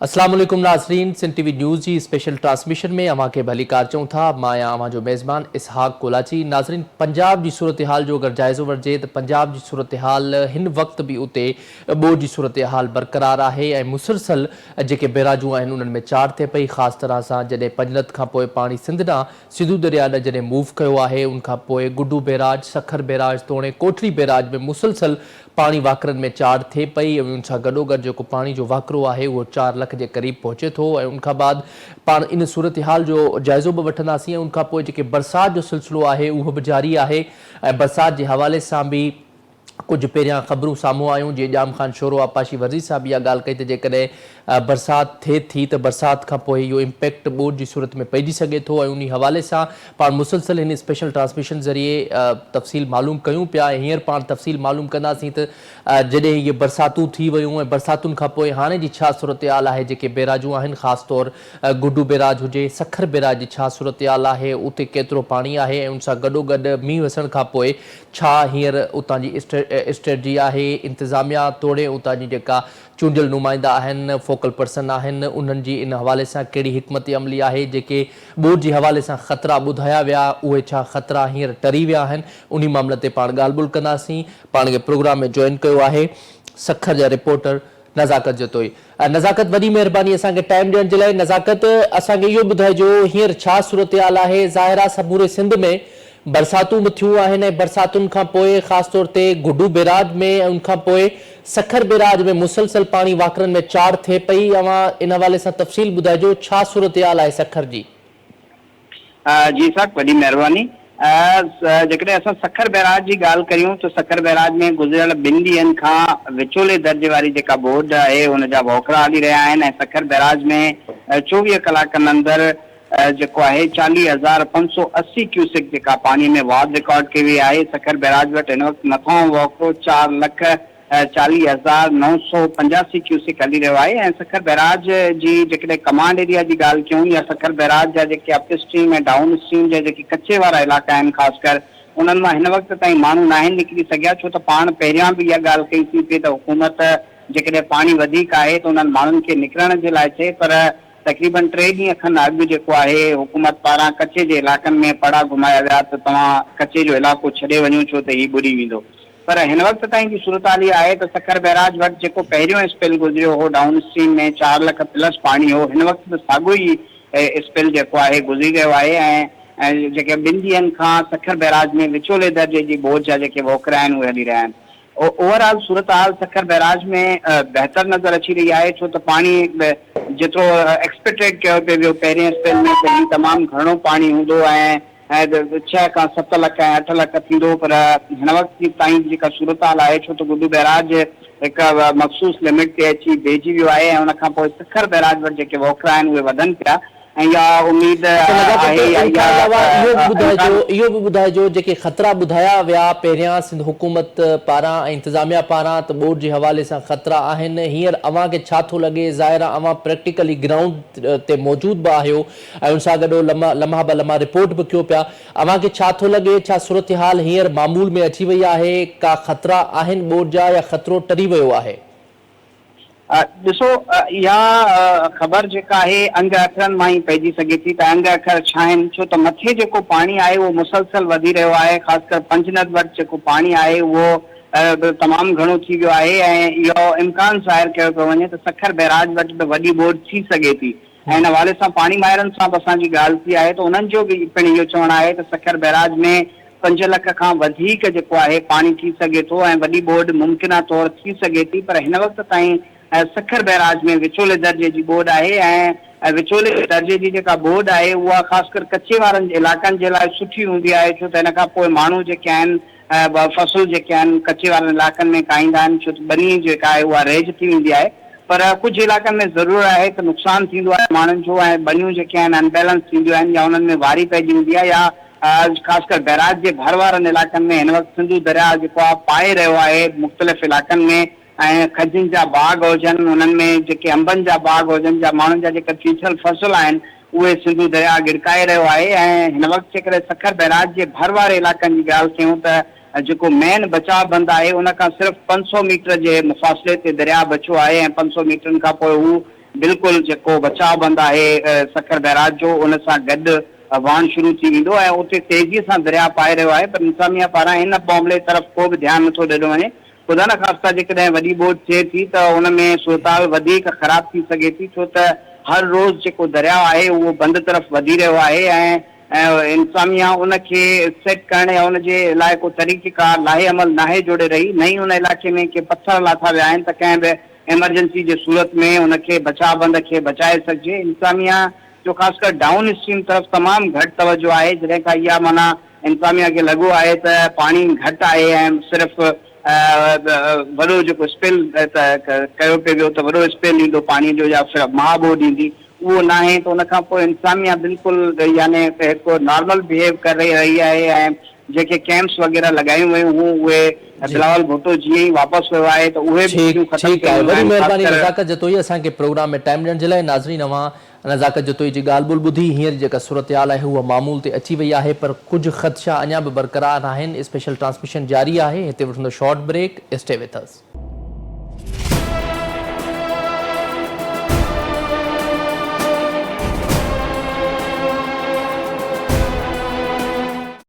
اسلام عليڪم ناظرين سنڌ ٽي وي نيوز جي اسپيشل ٽرانسميشن ۾ اوهان کي ڀليڪار چئون ٿا مان آهيان اوهان جو ميزبان اسحاق ڪولاچي ناظرين پنجاب جي صورتحال جو اگر جائزو ورجي ته پنجاب جي صورتحال هن وقت به اتي ٻوڏ جي صورتحال برقرار آهي ۽ مسلسل جيڪي بئراجون آهن انهن ۾ چاڙهه ٿئي پئي خاص طرح سان جڏهن پنجنت کان پوء پاڻي سنڌ ڏانهن سنڌو درياء ڏانهن جڏهن موو ڪيو آهي ان کان پوء گڊو بئراج سکر بئراج توڻي ڪوٽڙي بئراج ۾ مسلسل پاڻي وهڪرن ۾ چاڙهه ٿئي پئي ۽ ان سان گڏوگڏ جيڪو پاڻي جو وهڪرو آهي اهو چار لک جي قريب پهچي ٿو ۽ ان کان بعد پاڻ ان صورتحال جو جائزو به وٺنداسين ۽ ان کان پوء جيڪي برسات جو سلسلو آهي اهو به جاري آهي ۽ برسات جي حوالي سان به ڪجهه پهريان خبرون سامهون آيون جيئن ڄام خان شورو آبپاشي وزير صاحب اها ڳالهه ڪئي ته جيڪڏهن برسات ٿئي ٿي ته برسات کان پوء اهو امپيڪٽ ٻوڏ جي صورت ۾ پئجي سگهي ٿو ۽ انهي حوالي سان پاڻ مسلسل هن اسپيشل ٽرانسميشن ذريعي تفصيل معلوم ڪيون پيا ۽ هينئر پاڻ تفصيل معلوم ڪنداسين ته جڏهن اهي برساتون ٿي ويون ۽ برساتن کان پوء هاڻي جي ڇا صورتحال آهي جيڪي بيراجون آهن خاص طور گڊو بيراج هجي سکر بيراج جي ڇا صورتحال آهي اتي ڪيترو پاڻي آهي ۽ ان سان گڏوگڏ مينهن وسڻ کان پوء ڇا هينئر اتان جي اسٽريٽجي آهي انتظاميا توڙي اتان جي جيڪا چونڊيل نمائندا آهن فوڪل پرسن آهن انهن جي ان حوالي سان ڪهڙي حڪمت عملي آهي جيڪي ٻوڏ جي حوالي سان خطرا ٻڌايا ويا اهي ڇا خطرا هينئر ٽري ويا آهن انهي معاملي تي پاڻ ڳالهه ٻولهه ڪنداسين پاڻ کي پروگرام ۾ جوائن ڪيو آهي سکر جا رپورٽر نزاڪت جتوئي نزاڪت وڏي مهرباني اسان کي ٽائيم ڏيڻ جي لاء نزاڪت اسان کي اهو ٻڌائجو هينئر ڇا صورتحال آهي ظاهر آهي سموري سنڌ ۾ برساتون به ٿيون آهن ۽ برساتن کان پوء خاص طور تي گڊو بيراج ۾ ۽ ان کان پوء سکر بيراج ۾ مسلسل پاڻي واڪرن ۾ چاڙهه ٿئي پئي اوهان ان حوالي سان تفصيل ٻڌائجو ڇا صورتحال آهي سکر جي. جي اسحاق وڏي مهرباني. جيڪڏهن اسان سکر بئراج جي ڳالهه ڪريون ته سکر بئراج ۾ گذريل ٻن ڏينهن کان وچولي درجي واري جيڪا ٻوڏ آهي ان جا وهڪرا هلي رهيا آهن ۽ سکر بئراج ۾ 24 ڪلاڪن اندر جيڪو آهي 40,580 ڪيوسڪ جيڪا پاڻي ۾ واڌ رڪارڊ ڪئي وئي آهي، سکر بئراج وٽ هن وقت مٿانهون وهڪرو 4,40,985 ڪيوسڪ هلي رهيو آهي ۽ سکر بئراج جي جيڪڏهن ڪمانڊ ايريا جي ڳالهه ڪيون يا سکر بئراج جا جيڪي اپ اسٽريم ۽ ڊائون اسٽريم جا جيڪي ڪچي وارا علائقا آهن خاص ڪر انهن مان هن وقت تائين ماڻهو ناهن نڪري سگهيا ڇو ته پاڻ پهريان به اها ڳالهه ڪئي سين پئي ته حڪومت جيڪڏهن پاڻي وڌيڪ آهي ته انهن ماڻهن کي نڪرڻ جي لاء چئي پر تقريبن ٽي ڏينهن کن اڳ جيڪو آهي حڪومت پاران ڪچي جي علائقن ۾ پڙا گهمايا ويا ته توهان ڪچي جو علائقو ڇڏي وڃو ڇو ته هي ٻڏي ويندو پر هن وقت تائين جي صورتحال اها آهي ته سکر بئراج وٽ جيڪو پهريون اسپيل گذريو هو ڊائون اسٽريم ۾ چار لک پلس پاڻي هو هن وقت به ساڳيو ئي اسپيل جيڪو آهي گذري رهيو آهي ۽ جيڪي ٻن ڏينهن کان سکر بئراج ۾ وچولي درجي جي ٻوجهه جا جيڪي وهڪرا آهن اهي هلي رهيا آهن. اوور آل صورتحال سکر بئراج ۾ بهتر نظر اچي رهي آهي ڇو ته پاڻي جيترو ايڪسپيڪٽيڊ ڪيو پئي ويو پهرين اسپيل ۾ ته هي تمام گهڻو پاڻي هوندو ۽ ڇهه کان ست لک ۽ اٺ لک ٿيندو پر هن وقت تائين جيڪا صورتحال آهي ڇو ته گڊو بئراج هڪ مخصوص لمٽ تي اچي بيهجي ويو آهي ۽ ان کان پوء سکر بئراج وٽ جيڪي وهڪرا آهن اهي وڌن پيا ۽ اها اميد اچا نزاڪت آهي يا ان کان علاوه اها اهو به ٻڌائجو امڪان. اهو به ٻڌائجو جيڪي خطرا ٻڌايا ويا پهريان سنڌ حڪومت پاران ۽ انتظاميا پاران ته ٻوڏ جي حوالي سان خطرا آهن هينئر اوهان کي ڇا ٿو لڳي ظاهر آ اوهان پريڪٽيڪلي گرائونڊ تي موجود به آهيو ۽ ان سان گڏو لمحا لمحا به لمحا رپورٽ به ڪيو پيا اوهان کي ڇا ٿو لڳي ڇا صورتحال هينئر معمول ۾ اچي وئي آهي ڪا خطرا آهن ٻوڏ جا يا خطرو ٽري ويو آهي. ڏسو اها خبر جيڪا آهي انگ اکرن مان ئي پئجي سگهي ٿي ته انگ اکر ڇا آهن ڇو ته مٿي جيڪو پاڻي آهي اهو مسلسل وڌي رهيو آهي خاص ڪر پنجند وٽ جيڪو پاڻي آهي اهو به تمام گهڻو ٿي ويو آهي ۽ اهو امڪان ظاهر ڪيو پيو وڃي ته سکر بئراج وٽ به وڏي ٻوڏ ٿي سگهي ٿي ۽ ان حوالي سان پاڻي ماهرن سان به اسان جي ڳالهه ٿي آهي ته انهن جو به پڻ اهو چوڻ آهي ته سکر بئراج ۾ پنج لک کان وڌيڪ جيڪو آهي پاڻي ٿي سگهي ٿو ۽ وڏي ٻوڏ ممڪنه طور ٿي سگهي ٿي پر هن وقت تائين سکر بئراج ۾ وچولي درجي جي ٻوڏ آهي ۽ وچولي درجي جي جيڪا ٻوڏ آهي اها خاص ڪر ڪچي وارن علائقن جي لاء سٺي هوندي آهي ڇو ته ان کان پوء ماڻهو جيڪي آهن فصل جيڪي آهن ڪچي وارن علائقن ۾ ڪاهيندا آهن ڇو ته ٻني جيڪا آهي اها ريج ٿي ويندي آهي پر ڪجهه علائقن ۾ ضرور آهي ته نقصان ٿيندو آهي ماڻهن جو ۽ ٻنيون جيڪي آهن انبيلنس ٿينديون آهن يا انهن ۾ واري پئجي ويندي آهي يا خاص ڪر بئراج جي ڀر وارن علائقن ۾ هن وقت سنڌو درياء جيڪو آهي پائي رهيو آهي مختلف علائقن ۾ ۽ کجين جا باغ هجن انهن ۾ جيڪي انبن جا باغ هجن جا ماڻهن جا جيڪا چيچل فصل آهن اهي سنڌو درياء ڳڙڪائي رهيو آهي ۽ هن وقت جيڪڏهن سکر بئراج جي ڀر واري علائقن جي ڳالهه ڪيون ته جيڪو مين بچاء بند آهي ان کان صرف 500 ميٽر جي مفاصلي تي درياء بچيو آهي ۽ 500 ميٽرن کان پوء هو بلڪل جيڪو بچاء بند آهي سکر بئراج جو ان سان گڏ وهڻ شروع ٿي ويندو ۽ اتي تيزي سان درياء پائي رهيو آهي پر انتظاميا پاران ان معاملي طرف ڪو به ڌيان نٿو ڏنو وڃي. خدا نخواسته جيڪڏهن وڏي ٻوڏ ٿئي ٿي ته ان ۾ صورتحال وڌيڪ خراب ٿي سگهي ٿي ڇو ته هر روز جيڪو درياء آهي اهو بند طرف وڌي رهيو آهي ۽ انتظاميا ان کي سيٽ ڪرڻ يا ان جي لاء ڪو طريقيڪار لاهي عمل ناهي جوڙي رهي نه ئي ان علائقي ۾ ڪي پٿر لاٿا ويا آهن ته ڪنهن به ايمرجنسي جي صورت ۾ ان کي بچاء بند کي بچائي سگهجي. انتظاميا جو خاص ڪر ڊائون اسٽريم طرف تمام گهٽ توجهه آهي جڏهن کان اها معنيٰ انتظاميا کي لڳو آهي ته پاڻي گهٽ آهي ۽ صرف وڏو جيڪو اسپيل ڪيو پئي ويو ته وڏو اسپيل ايندو پاڻي جو يا مها ٻوڏ ايندي اهو ناهي ته ان کان پوء انتظاميا بلڪل يعني هڪ نارمل بهيو ڪري رهي آهي ۽ جيڪي ڪيمپس وغيره لڳايون ويون هيون اهي بلاول ڀٽو جيئن ئي واپس ويو آهي ته اهي به ڇٽيون ختم ٺيڪ ڪيون آهي ويون وڏي آهن خاص مهرباني ڪر نزاڪت جتوئي اسان کي پروگرام ۾ ٽائيم ڏيڻ جي لاء ناظرين اوهان نزاڪت جتوئي جي ڳالهه ٻولهه ٻڌي هينئر جيڪا صورتحال آهي اها معمول تي اچي وئي آهي پر ڪجهه خدشا اڃا به برقرار آهن اسپيشل ٽرانسميشن جاري آهي هتي وٺندو short break stay with us.